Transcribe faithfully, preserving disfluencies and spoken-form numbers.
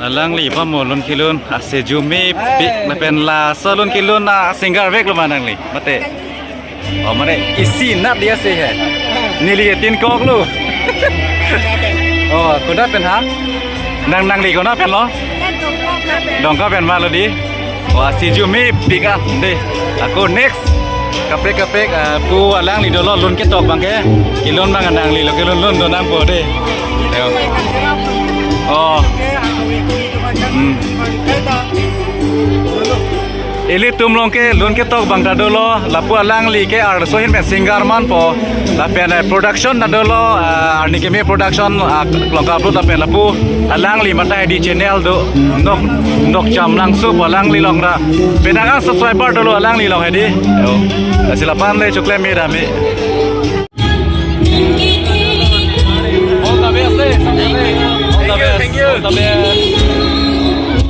Alangli pamo lun kelun, ase jume pik lapen laso lun kelun a singer vek lo ma nangli. Mate. Oh, mane isi nat dia se he. Neli tin kok lo. Oh, koda pen ha? Nang nangli kona pen lo? Dongka pen ma lo di. Oh, ase jume pik a de. Ako next. Kaprek kaprek, ah, pu alangli dolo lun ketok abang ke. Kelun abang nangli lo kelun lun do nangpo de. Ayo. Oh. Hmm. Ilitum along ke lun ketok abang ta dolo, lapu alangli ke arloso ahin pen singer manpo, lapen, eh, production ta dolo, eh, arni keme production, ah, along ka upload lapen lapu alangli mata hedi channel do, Nok, Nokcham Langso pu alangli along ra. Penang a-subscriber dolo alangli along hedi. Yo. Lasi lapu an le choklem me dam me. All the best, eh. All the best. Thank you. All the best.